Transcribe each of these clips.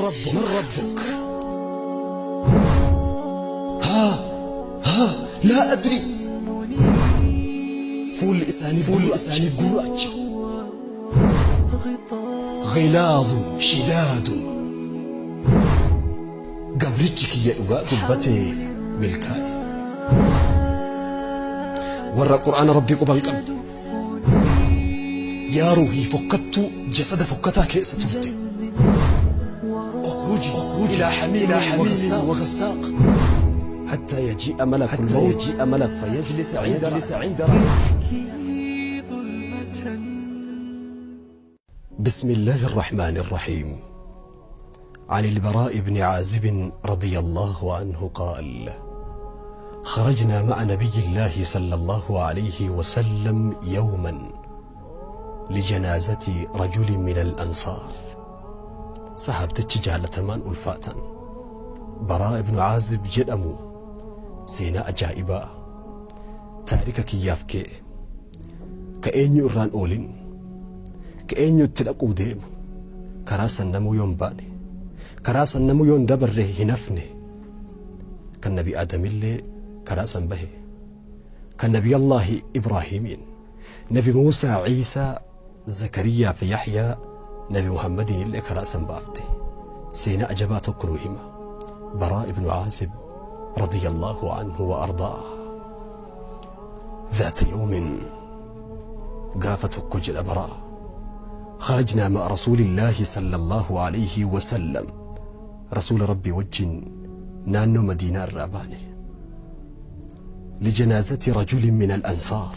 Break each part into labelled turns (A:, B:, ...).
A: ربك؟ من ربك؟ ها ها لا أدري. Fuulli isaanii fuulli isaanii gurraacha. غلاظ شداد. Gabrichi kiyya dhugaa dubbatee milkaa'e. Warra Qur'aana Rabbii quban qabne. Yaa ruuhii fokkattuu jasada fokkataa keessa turte. اخرجي اخرجي إلى حميم إلى حميم وغساق
B: حتى يجيء ملك
A: حتى
B: الموت
A: يجيء ملك
B: فيجلس عند
A: فيجلس
B: رأسه.
A: عند رأسه.
C: ظلمة.
B: بسم الله الرحمن الرحيم. عن البراء بن عازب رضي الله عنه قال: خرجنا مع نبي الله صلى الله عليه وسلم يوما لجنازة رجل من الأنصار. Sahaabtichi jaalatamaan ulfaatan Baraa ibnu Caazib jedhamu seenaa ajaa'ibaa taarika kiyyaaf kee ka eenyu irraan oolin, ka eenyu itti dhaquu deemu, karaa san namuu yoon baane, karaa san namuu yoon dabarre hin hafne. Kan Nabi Aadamillee karaa san bahe, kan Nabiyallaahi Ibraahimiin, Nabi Muusaa, Ciisaa, Zakariyaa fi Yaxyaa, Nabi Muhammadiin illee karaa san baafte. Seenaa ajabaa tokko nuu hima Baraa ibnu Caazib رضي الله عنه وأرضاه. ذات يوم، gaafa tokko jedha Baraa، خرجنا مع رسول الله صلى الله عليه وسلم، رسول ربي wajjin naannoo مدينة irraa baane، لجنازة رجل من الأنصار.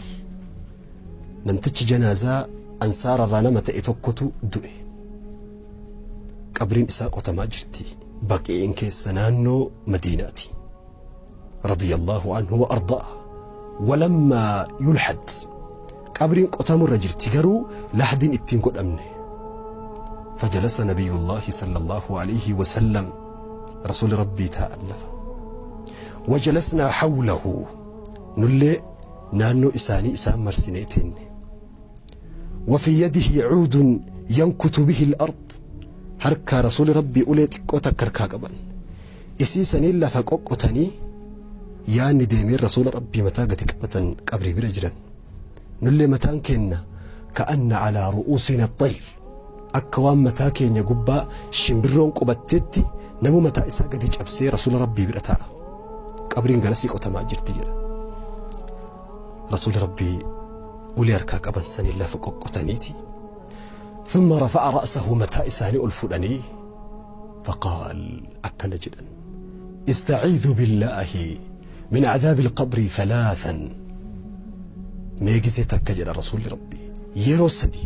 B: Namtichi janaazaa ansaara irraa nama ta'e tokkotu du'e. Qabriin isaa qotamaa jirti Baqiin keessa, naannoo Madiinaati. رضي الله عنه وأرضاه. ولما يلحد، qabriin qotamurra jirti, garuu lahdiin ittiin godhamne. فجلس نبي الله صلى الله عليه وسلم، رسول ربي تألف، وجلسنا حوله، nullee naannoo isaanii isaan marsinee teenne. وفي يده عود ينكت به الأرض. Harkaa rasuuli Rabbii ulee xiqqoo takka harkaa qaban. Isii saniin lafa qoqqotanii yaanni deemee rasuula Rabbii mataa gadi qabatan qabrii bira jiran. Nullee mataan keenna كأن على رؤوسنا الطير, akka waan mataa keenya gubbaa shimbirroon qubatteetti namu mataa isaa gadi cabsee rasuula Rabbii bira taa'a. Qabriin garasii qotamaa jirti jedha. Rasuuli Rabbii ulee harkaa qaban saniin lafa qoqqotaniiti. ثم رفع رأسه، mataa isaanii ol fudhanii، فقال، akkana jedhan: استعيذوا بالله من عذاب القبر ثلاثا. Mee gisee takka jedha rasuulli Rabbii, yeroo sadi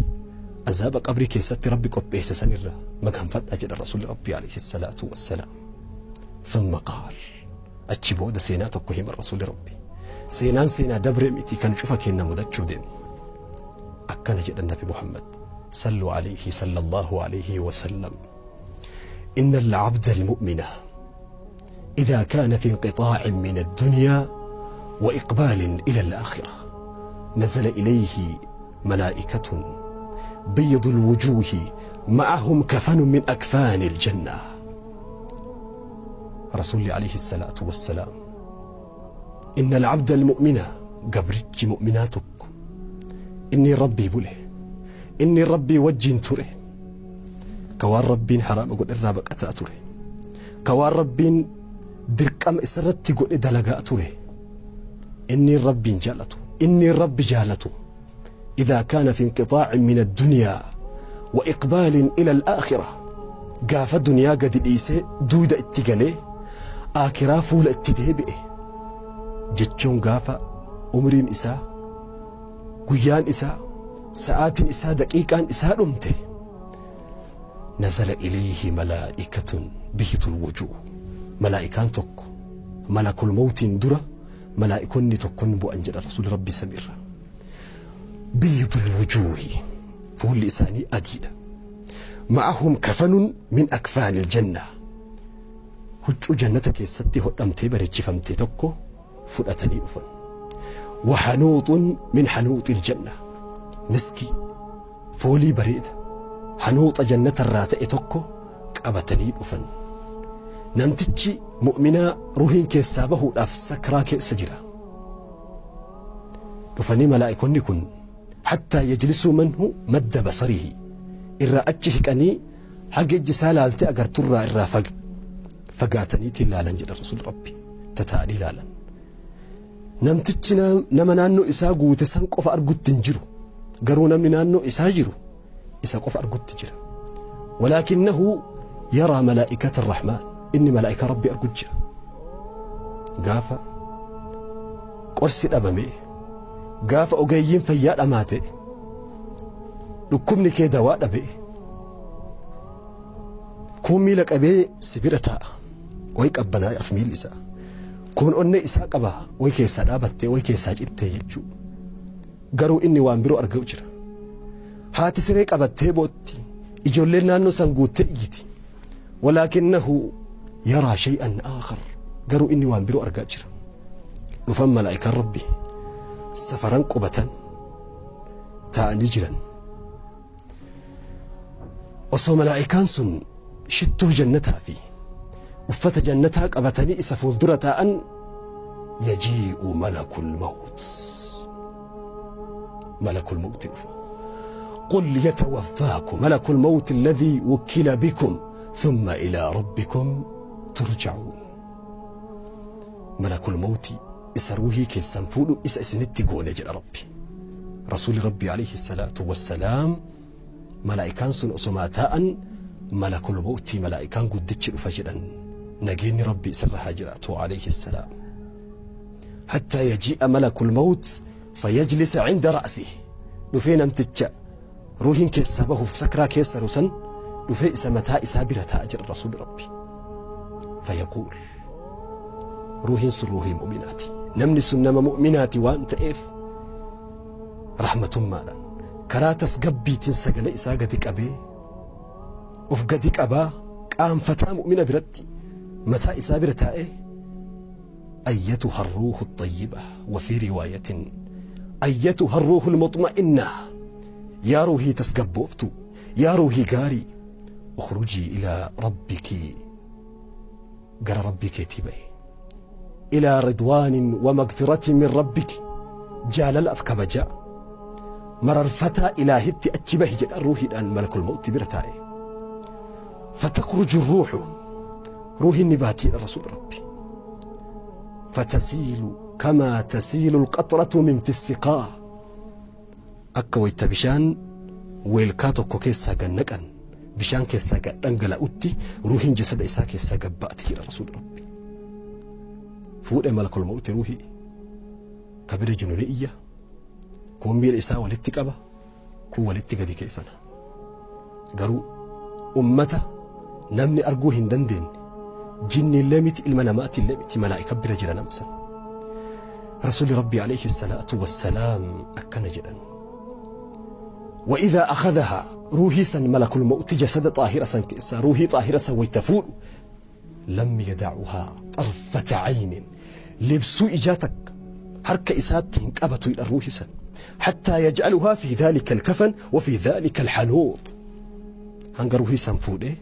B: azaaba qabrii keessatti Rabbi qopheesse sanirra maganfadha jedha rasuulli Rabbii عليه الصلاة والسلام. ثم قال، achi booda seenaa tokko hima rasuulli Rabbii. Seenaan seenaa dabree miti, kan cufa kenna mudachuu deemu. Akkana jedha Nabi Muhammad، صلوا عليه صلى الله عليه وسلم: إن العبد المؤمن إذا كان في انقطاع من الدنيا وإقبال إلى الآخرة نزل إليه ملائكة بيض الوجوه معهم كفن من أكفان الجنة. رسول عليه الصلاة والسلام: إن العبد المؤمن، gabrichi mu'minaa tokko inni Rabbii bule, inni Rabbii wajjin ture, ka waan Rabbiin haraama godhe irraa baqataa ture, ka waan Rabbiin dirqama isarratti godhe dalagaa ture, inni Rabbiin jaalatu, inni Rabbi jaalatu، إذا كان في انقطاع من الدنيا وإقبال إلى الآخرة، gaafa duniyaa gadi dhiisee duuda itti galee aakiraa fuula itti deebi'e jechuun, gaafa umriin isaa, guyyaan isaa, sa'aatiin isaa, daqiiqaan isaa dhumte، نزل إليه ملائكة بيض الوجوه، malaa'ikaan tokko malakul mawtiin dura malaa'ikonni tokkon bu'an jedha rasuuli Rabbi samiirra. بيض الوجوه، fuulli isaanii adiidha. معهم كفن من أكفان الجنة، huccuu jannata keessatti hodhamtee bareechifamte tokko fudhatanii dhufan. وحنوط من حنوط الجنة، miskii foolii bareeda hanuuxa jannata irraa ta'e tokko. Qabatanii dhufan. Namtichi mu'minaa ruhiin keessaa bahuudhaaf sakraa keessa jira. Dhufanii malaa'ikonni kun hattaa yajlisuu manhu madda basarihi irraa achi hiqanii haga ijji isaa laaltee agarturraa irraa fagaataniitiin laalan jedha Rasuul Rabbi tataa'anii laalan. Namtichi nama naannoo isaa guute san qofa argutti hin jiru, garuu namni naannoo isaa jiru isa qofa argutti jira. Walaakinnahu yaraa malaa'ikata arrahmaan, inni malaa'ika Rabbi argu jira. Gaafa qorsi dhabame, gaafa ogeeyyiin fayyaa dhamaate, dhukkubni kee dawaa dhabe, kun miila qabee si bira taa'a, way qabbanaa'aaf miilli isaa, kun onnee isaa qaba, way keessaa dhaabattee way keessaa cittee jechuu, garuu inni waan biroo argaa jira. Haati siree qabattee bootti, ijoolleen naannoo san guuttee iyyiti, walaakinnahu yaraa shay'an aakhar, garuu inni waan biroo argaa jira. Dhufan malaa'ikaan Rabbi safaran qubatan taa'anii jiran. Osoo malaa'ikaan sun shittoo jannataa fi uffata jannataa qabatanii isa fuuldura taa'an, yajii'u malakul mawt, malakul mawti dhufa. قل يتوفاكم ملك الموت الذي وكل بكم ثم إلى ربكم ترجعون. ملك الموت إسروه كيسان فولو إس إسنتي قولي جل ربي. رسول ربي عليه الصلاة والسلام ملائكان سن أسماتاء ملك الموت ملائكان قدتش فجرا نجيني ربي سرها جراته عليه السلام حتى يجيء ملك الموت فيجلس عند رأسه. دفين امتجأ روحين كيسابه في سكرا كيسروسن دفي إسمتها إسابرة أجر رسول ربي فيقول روحين سروحي مؤمناتي نمني سنما مؤمناتي وانت إف رحمة مالا كراتس قبي تنسقل إساقتك أبي أفقدك أبا قام فتاة مؤمنة برتي متى إسابرة إيه أيتها الروح الطيبة، وفي رواية أيتها الروح المطمئنة، يا روحي تسقبوفتو، يا روحي قاري، اخرجي إلى ربك، قال ربك تبه إلى رضوان ومغفرة من ربك، جال الأفك بجاء مرر فتى إلى هبت أتشبه جل الروح الآن ملك الموت برتائه. فتخرج الروح، روح النباتي الرسول ربي، فتسيل كما تسيل القطرة من في السقاء. أكا ويتا بشان ويلكاتو كوكيسا جنكا بشان كيسا جنجلا أوتي روحين جسد إسا كيسا جبأتي إلى رسول ربي. فوق ملك الموت روحي كبير جنونية كون ميل إسا ولدتك أبا كون ولدتك دي كيفنا قالوا أمته نمني أرجوهن دندن جني اللامت المنامات اللامت ملائكة برجل نمسا. رسول ربي عليه الصلاة والسلام أكن جدا. وإذا أخذها روحي سن ملك الموت جسد طاهرة سن كإسا روحي طاهرة سن ويتفول لم يدعها طرفة عين لبسو إجاتك حركة إساتهم كأبتوا إلى الروح سن حتى يجعلها في ذلك الكفن وفي ذلك الحنوط. هنگ روحي سن فوله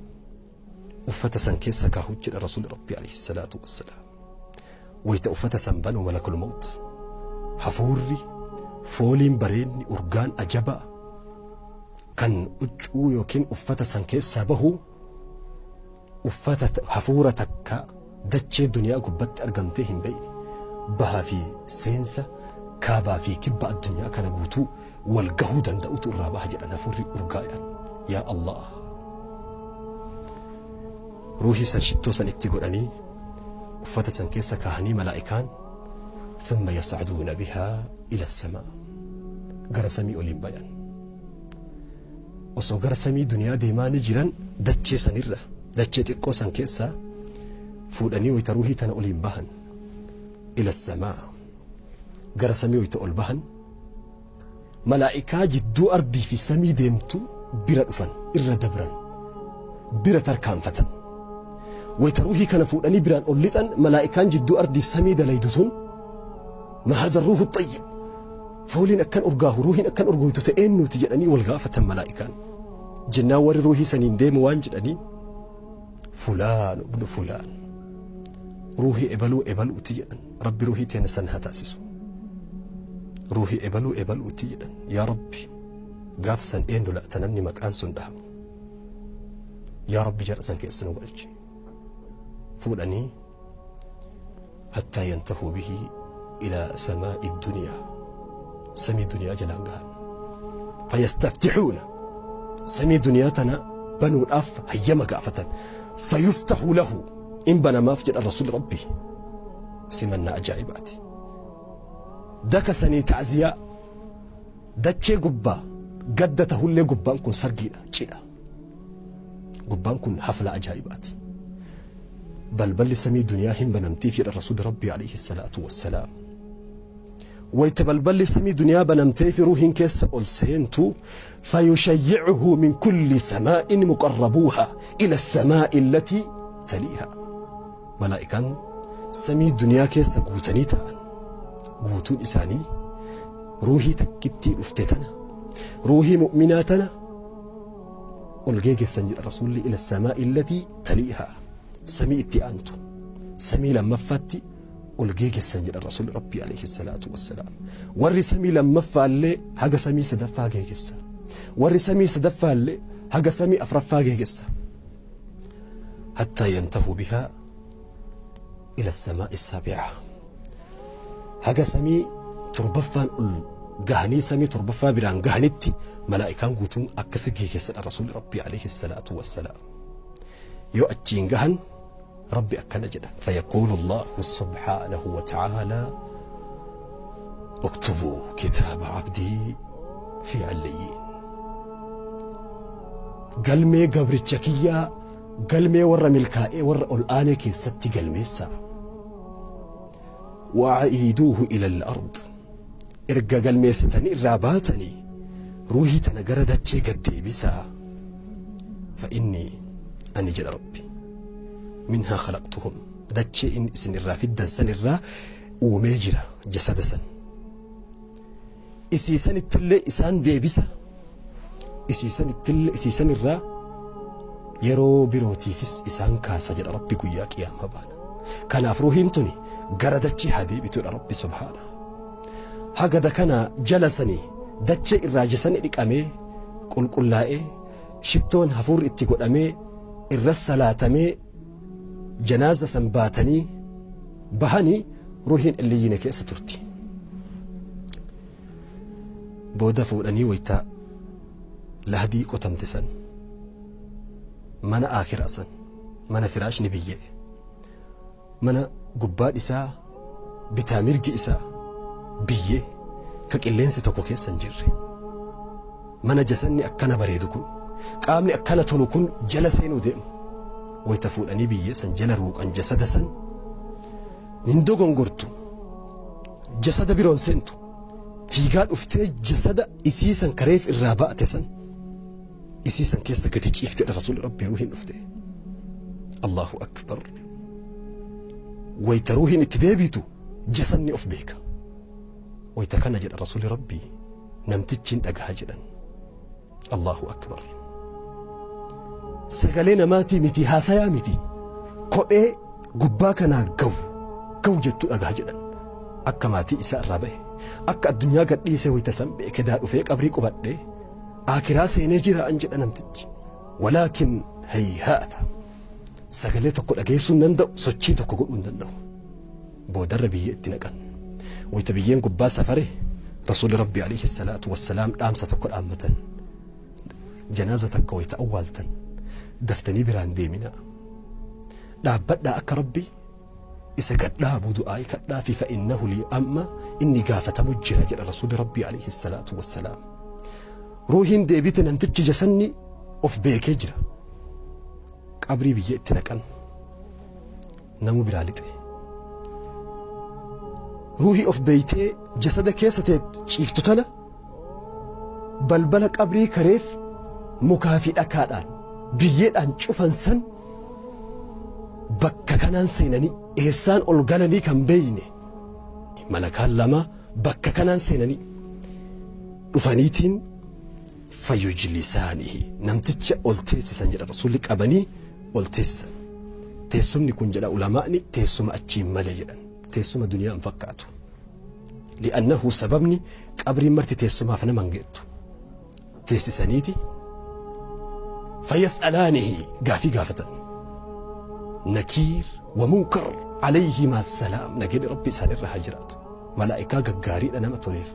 B: uffata san keessa kaahuu jedha Rasuulli Rabbi alayhi salaatu wassalaam. Wayita uffata san banu malakul mawt hafuurri fooliin bareenni urgaan ajabaa kan huccuu yookiin uffata san keessaa bahu uffata hafuura takka dachee duniyaa gubbatti argamtee hin beekne bahaa fi seensa kaabaa fi kibba addunyaa kana guutuu wal gahuu danda'utu irraa baha jedhan hafuurri urgaa'an. Yaa Allah, ruuhii san shittoo san itti godhanii uffata san keessa kaahanii malaa'ikaan thumma yas'aduuna bihaa ila as-samaa gara samii oliin bayan. Osoo gara samii duniyaa deemaa ni jiran dachee sanirra dachee xiqqoo san keessa fuudhanii wayita ruuhii tana oliin bahan ila as-samaa gara samii wayita ol bahan malaa'ikaa jidduu ardii fi samii deemtu bira dhufan irra dabran bira tarkaanfatan. Wayita ruuhii kana fuudhanii biraan ol lixan malaa'ikaan jidduu ardiif samii dalaydu sun ma hada ruuhu xayyib fooliin akkan urgaahu ruuhiin akkan urgooytu ta'een nuti jedhanii wal gaafatan malaa'ikaan. Jennaan warri ruuhii saniin deemu waan jedhaniin Fulaan ibnu fulaan. Ruuhii ebaluu ebaluuti jedhan. Rabbi ruuhii teenya san haa taasisu. Ruuhii ebaluu ebaluuti jedhan. Yaa Rabbi, gaafa san eenyu laata namni maqaan sun dhahamu? Yaa Rabbi, jara san keessa nu galchi. Fuudhanii hattaa yantahuu bihi ilaa samaa'i dunyaa, samii duniyaa jalaan gahan. Fayastaftixuuna, samii duniyaa tana banuudhaaf hayyama gaafatan. Fayuftaxu lahu, in banamaaf jedha rasuuli Rabbi. Simannaa ajaa'ibaati. Daka sanii ta'ziyaa dachee gubbaa gadda tahullee, gubbaan kun sargiidha, cidha. Gubbaan kun hafla ajaa'ibaati. Balballi samii duniyaa hin banamtiif jedha rasuuli Rabbi alayhi salaatu wassalaam. Wayta balballi samii duniyaa banamteef ruuhiin keessa ol seentu, fayushayyicuhu min kulli samaa'in muqarrabuuha ila samaa'i allatii taliiha. Malaa'ikaan samii duniyaa keessa guutanii ta'an guutuun isaanii ruuhii takkittii dhufte tana, ruuhii mu'minaa tana ol geegessan jedha rasuulli, ila samaa'i allatii taliiha, samii itti aantu, samii lammaffaatti ol geegessan jedha rasuulli Rabbii alayhi salaatu wassalaam. Warri samii lammaffaallee haga samii sadaffaa geegessa, warri samii sadaffaallee haga samii afraffaa geegessa, hattaa yantahuu bihaa ila samaa'i saabi'a, haga samii torbaffaan ol gahanii samii torbaffaa biraan gahanitti malaa'ikaan guutuun akkasi geegessadha rasuulli Rabbii alayhi salaatu wassalaam. Yoo achiin gahan Rabbi akkana jedha: fayaquulu Allahu subhaanahu wa ta'aalaa, uktubuu kitaaba abdii fi allayyiin. Galmee gabricha kiyyaa galmee warra milkaa'ee, warra ol aanee keessatti galmeessaa. Wa'iiduuhu ila al-ard. Erga galmeessitanii irraa baatanii ruuhii tana gara dachee gad deebisaa. Fa inni ani jedha Rabbi, minhaa khalaqtuhum, dachee inni isin irraa fiddan san irraa uumee jira jasada san. Isiisanittillee isaan deebisa. Isiisanittillee isiisan irraa yeroo birootiifis isaan kaasa jedha Rabbi, guyyaa qiyaamaa baana. Kanaaf ruuhiin tuni gara dachee haa deebituudha Rabbi subhaana. Haga kana jala sanii dachee irraa jasani dhiqamee, qulqullaa'ee, shittoon hafuurri itti godhamee, irra salaatamee, janaaza san baatanii bahanii ruuhiin illiyyiina keessa turti. Booda fuudhanii waytaa lahdii qotamte san, mana aakiraa san, mana firaashni biyyee, mana gubbaan isaa bitaa mirgi isaa biyyee, ka qilleensi tokko keessa hin jirre, mana jasanni akkana bareedu kun, qaamni akkana tolu kun jala seenuu deemu. Wayta fuudhanii biyyee san jala ruuqan, jasada san nin dogongortu, jasada biroon seentu, fiigaa dhuftee jasada isii san kareef irraa ba'ate san isii san keessa gadi ciiftedha rasuulli Rabbii ruuhiin dhufte. Allahu akbar. Wayta ruuhiin itti deebitu jasanni of beeka. Wayta kana jedha rasuulli Rabbii, namtichi hin dhagaha jedhan. Allahu akbar. Sagalee namaatii miti, haasayaa miti, kophee gubbaa kanaa gawu gawu jettu dhagaha jedhan. Akka maatii isaa irraa bahe, akka addunyaa gadhiisee wayta san beeke, daa dhufee qabrii qubadhee aakiraa seenee jira an jedha namtichi. Walaakin hayhaata, sagalee tokko dhageessuu hin danda'u, sochii tokko godhuu hin danda'u. Boodarra biyya itti naqan. Wayta biyyeen gubbaa safare, rasuulli Rabbi alayhi salaatu wassalaam dhaamsa tokko dhaammatan. Janaaza takka wayta awwaaltan daftanii biraan deeminaa, dhaabbadhaa, akka Rabbi isa gadhaabu du'aa kadhaafi. Fa innahu li amma inni gaafatamu jira jedha rasuulli Rabbi alayhi salaatu wassalaam. Ruuhiin deebite, namtichi jasanni of beekee jira. Qabrii biyya itti naqan, namu biraa lixe. Ruuhii of beeytee jasada keessa ta'e ciiftu tana balbala qabrii kareef mukaa fi dhakaadhaan biyyeedhaan cufan san bakka kanaan seenanii, eessaan ol galanii kan beeyne malakaan lama bakka kanaan seenanii dhufaniitiin fayyujlisaanihi, namticha ol teessisan jedha rasuulli, qabanii ol teessisan. Teessumni kun jedha ulamaa'ni teessuma achiin malee jedhan. Teessuma duniyaa hin fakkaatu. Li'annahu sababni qabriin marti teessumaaf nama hin geettu. Teessisaniiti fayas'alaanihi gaafii gaafatan. Nakiir wa munkar alayhimaa salaam nageenya rabbi isaanirra haa jiraatu. Malaa'ikaa gaggaariidha nama toleef.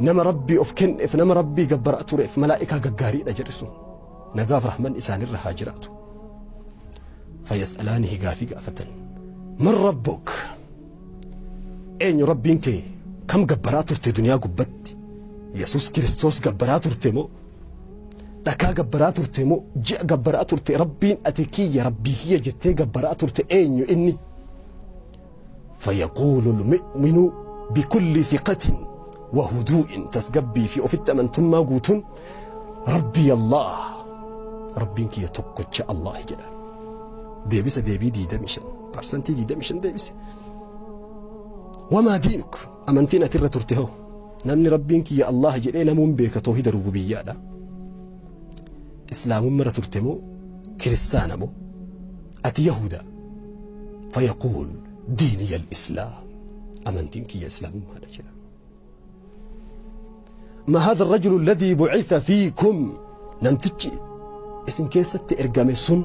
B: Nama rabbii of kenneef nama rabbii gabbaraa tureef malaa'ikaa gaggaariidha jedhi sun. Nagaaf rahman isaanirra haa jiraatu. Fayas'alaanihi gaafii gaafatan. Man rabbuk? Eenyu rabbiin kee kam gabbaraa turte duniyaa gubbatti? Yesuus Kiristoos gabbaraa turte moo? Dhakaa gabbaraa turte moo? Ji'a gabbaraa turte? Rabbiin ati kiyya rabbii kiyya jettee gabbaraa turte eenyu inni? فيقول المؤمن بكل ثقة وهدوء تسقبي في أفت من ثم قوت ربي الله ربك يتوكج الله جلال ديبس ديبي دي دمشن برسنتي دي دمشن ديبس وما دينك أمنتين أتر ترتهو نمني ربك يا الله جلال نمون بك توحيد الربوبية لا إسلام مرة ترتمو كريستانمو أتي يهودا فيقول ديني الإسلام أمنتين يا إسلام هذا كذا. ما هذا الرجل الذي بعث فيكم نمتجي اسم كيست إرقامي سن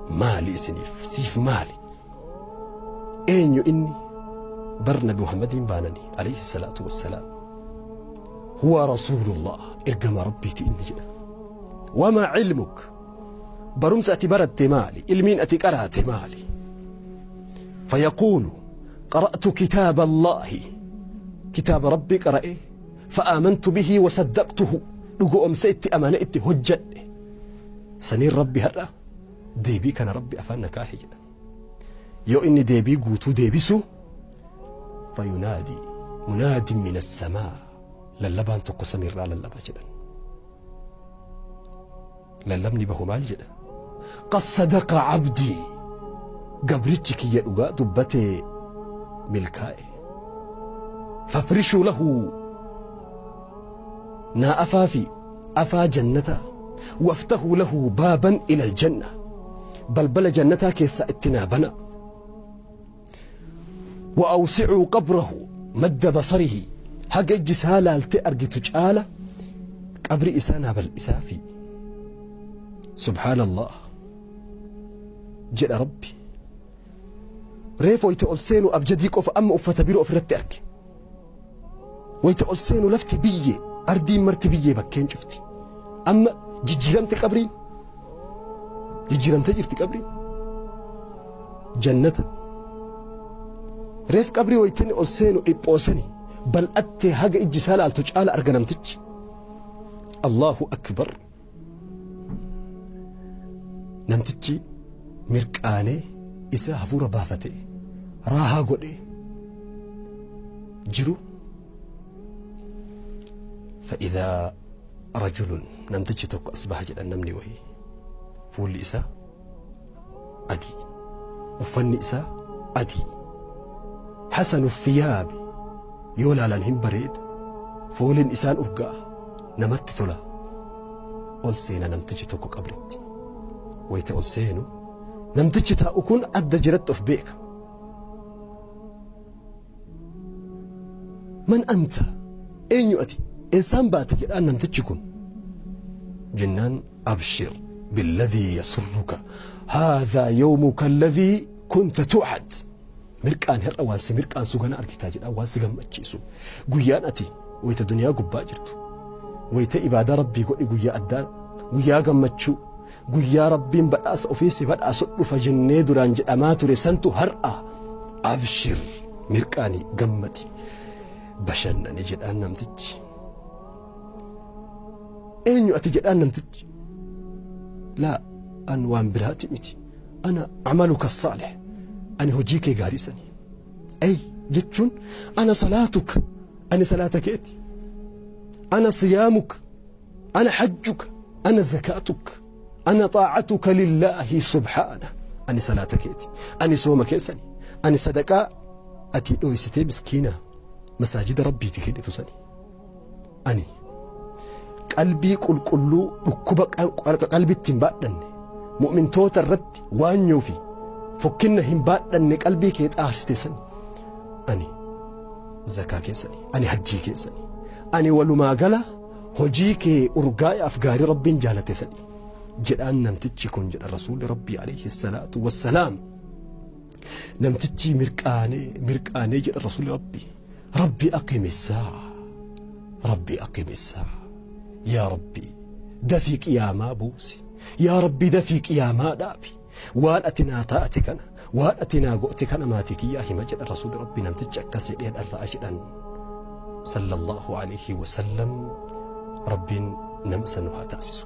B: مالي سنيف سيف مالي أين إني بر نبي محمد بانني عليه الصلاة والسلام هو رسول الله إرقام ربي تإني جدا. وما علمك برمس أتبرد مالي إلمين أتكرهت مالي فيقول قرأت كتاب الله كتاب ربي قرأه فآمنت به وصدقته لقو أمسيت أمانة هجة سنين ربي هرأ ديبي كان ربي أفان نكاحي يو إني ديبي قوتو ديبسو فينادي مناد من السماء للبان تقسم الرا للبا جدا للمني به مال جدا قد صدق عبدي قبرتك يا أغا دبتي ملكائي فافرشوا له نا أفافي أفا جنتا وافتحوا له بابا إلى الجنة بل بل جنتا كيسا اتنابنا وأوسعوا قبره مد بصره حق اجسالا التأرق تجآلة قبر إسانا بل إسافي سبحان الله جل ربي ريف ويتأول أبجديك أوف أم أفتبيرو أفرت أرك ويتأول سينو لفتي بيي أردي مرتي بيي بكين شفتي أما جيجيرمت قبري جيجيرمت جرتي قبري جنة ريف قبري ويتني أولسينو إبوسني بل أتي هاجا إجي سالة ألتجآل أرجنمتج الله أكبر نمتجي مركاني إسا هفورة بافتي راها قولي جرو فإذا رجل نمتجي توك أصبح جدا نمني وهي فول إسا أدي وفن إسا أدي حسن الثياب يولا لنهم بريد فول إسان أبقى نمت تلا أول سينا نمتجي توك قبلتي ويت أول سينو نمتجي تاؤكون أدى جرت أف بيك من أنت؟ أين يؤتي؟ إنسان باتي الآن نمتجي كن جنان أبشر بالذي يسرك هذا يومك الذي كنت توعد مركان هر أوانس مركان سجنا أركتاج أوانس جمتشيسو قيان أتي ويت الدنيا قباجرتو ويت إبادة ربي قوي أدا قيا جمتشو قيا ربي بأس أوفيسي بأس فجنة درانج أماتو رسنتو هرأ أبشر مركاني جمتي بشنا نجد أن نمتج أين يؤتي أن نمتج لا أن وان براتي متي أنا أعمالك الصالح أنا هجيك غارسني أي جتشون أنا صلاتك أنا صلاتك إتي أنا صيامك أنا حجك أنا زكاتك أنا طاعتك لله سبحانه أنا صلاتك إتي أنا صومك إسني أنا صدقاء أتي أويستي مسكينة مساجد ربي تكيد تسني أني قلبي قل قلو ركوب قلبي التنبأ مؤمن توت الرد وان يوفي Fokkinna hin baadhanne qalbii kee xaarsite sani. Ani zakaa keessani, ani hajjii keessani, ani walumaa gala hojii kee urgaayaaf gaarii Rabbiin jaalate sani. Jedhaan namtichi kun jedha Rasuulli Rabbii alayhi salaatu wassalaam. Namtichi mirqaanee mirqaanee jedha Rasuulli Rabbii. Rabbi aqimi saa'a. Rabbi aqimi saa'a. Yaa Rabbi dafii qiyaamaa buusi. Yaa Rabbi dafii qiyaamaa dhaabi. Waan ati naa taate kana, waan ati naa goote kana maatii kiyyaa hima jedha Rasuulli Rabbii. Namtichi akkas jedhee dharra'a jedhan. Sallallahu alayhi wasallam. Rabbiin nama san nu haa taasisu.